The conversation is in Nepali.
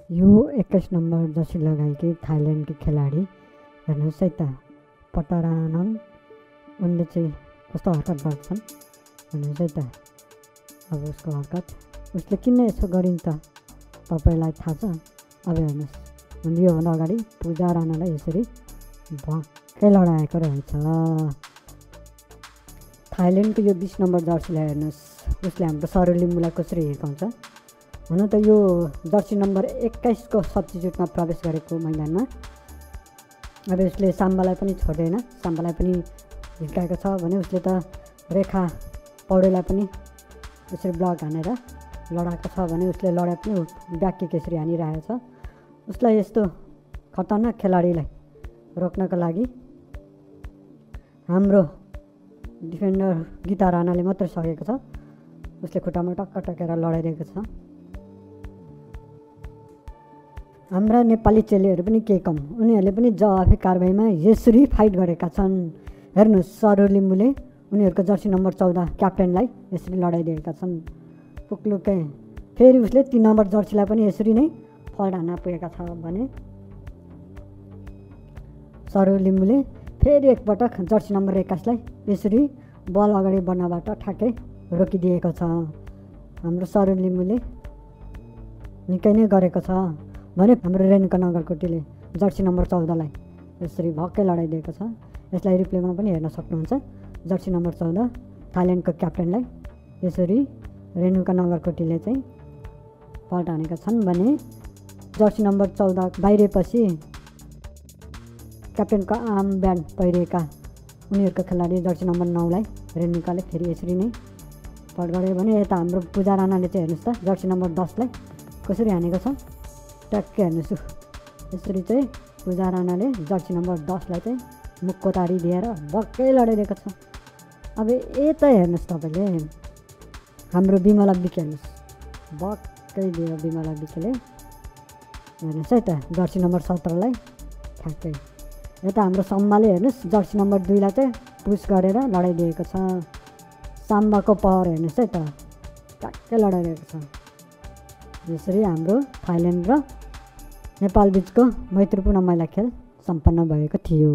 यो 21 नम्बर जर्सी लगाएकी थाइल्यान्डकी खेलाडी हेर्नुहोस् है त पटरानन उनले चाहिँ कस्तो हरकत गर्छन् हेर्नुहोस् है त। अब उसको हरकत उसले किन यसो गरिन्छ तपाईँलाई थाहा छ। अब हेर्नुहोस् योभन्दा अगाडि पूजा राणालाई यसरी भक्कै लडाएको रहेछ। थाइल्यान्डको यो 20 नम्बर जर्सीलाई हेर्नुहोस् उसले हाम्रो सरोज लिम्बूलाई कसरी हिर्काउँछ। हुन त यो जर्सी नम्बर 21 को सब्स्टिट्युटमा प्रवेश गरेको मैदानमा अब उसले साम्बालाई पनि छोड्दैन, साम्बालाई पनि हिर्काएको छ भने उसले त रेखा पौडेललाई पनि यसरी ब्लक हानेर लडाएको छ भने उसले लडाइ पनि ब्याक किक यसरी हानिरहेको छ। उसलाई यस्तो खतरनाक खेलाडीलाई रोक्नको लागि हाम्रो डिफेन्डर गीता राणाले मात्रै सकेको छ। उसले खुट्टामा टक्क टकेर लडाइरहेको छ। हाम्रा नेपाली चेलीहरू पनि के कम, उनीहरूले पनि जवाफी कारबाहीमा यसरी फाइट गरेका छन्। हेर्नुहोस् सरोज लिम्बूले उनीहरूको जर्सी नम्बर 14 क्याप्टेनलाई यसरी लडाइदिएका छन् पुक्लुकै। फेरि उसले 3 नम्बर जर्सीलाई पनि यसरी नै फल्ट हान्न पुगेका छ भने सरोज लिम्बूले फेरि एकपटक जर्सी नम्बर 21 लाई यसरी बल अगाडि बढ्नबाट ठ्याक्कै रोकिदिएको छ। हाम्रो सरोज लिम्बूले निकै नै गरेको छ भने हाम्रो रेणुका नगरकोटीले जर्सी नम्बर 14 लाई यसरी भक्कै लडाइदिएको छ। यसलाई रिप्लेमा पनि हेर्न सक्नुहुन्छ। जर्सी नम्बर 14 थाइल्यान्डको क्याप्टेनलाई यसरी रेणुका नगरकोटीले चाहिँ फल्ट हानेका छन् भने जर्सी नम्बर 14 बाहिरेपछि क्याप्टेनको आर्म ब्यान्ड पहिरिएका उनीहरूको खेलाडी जर्सी नम्बर 9 लाई रेणुकाले फेरि यसरी नै फल्ट गरे भने यता हाम्रो पूजा राणाले चाहिँ हेर्नुहोस् त जर्सी नम्बर 10 लाई कसरी हानेको छ ट्याक्कै हेर्नुहोस्। यसरी चाहिँ पूजा राणाले जर्सी नम्बर 10 लाई चाहिँ मुक्को तारी दिएर भक्कै लडाइदिएको छ। अब यता हेर्नुहोस् तपाईँले हाम्रो बिमला बिके हेर्नुहोस् भक्कै दियो बिमला बिकेले हेर्नुहोस् है त जर्सी नम्बर 17 लाई ठ्याक्कै। यता हाम्रो सम्माले हेर्नुहोस् जर्सी नम्बर 2 लाई चाहिँ पुस गरेर लडाइदिएको छ। साम्बाको पावर हेर्नुहोस् है त ठ्याक्कै लडाइदिएको छ। यसरी हाम्रो थाइल्यान्ड र नेपाल बिचको मैत्रीपूर्ण महिला खेल सम्पन्न भएको थियो।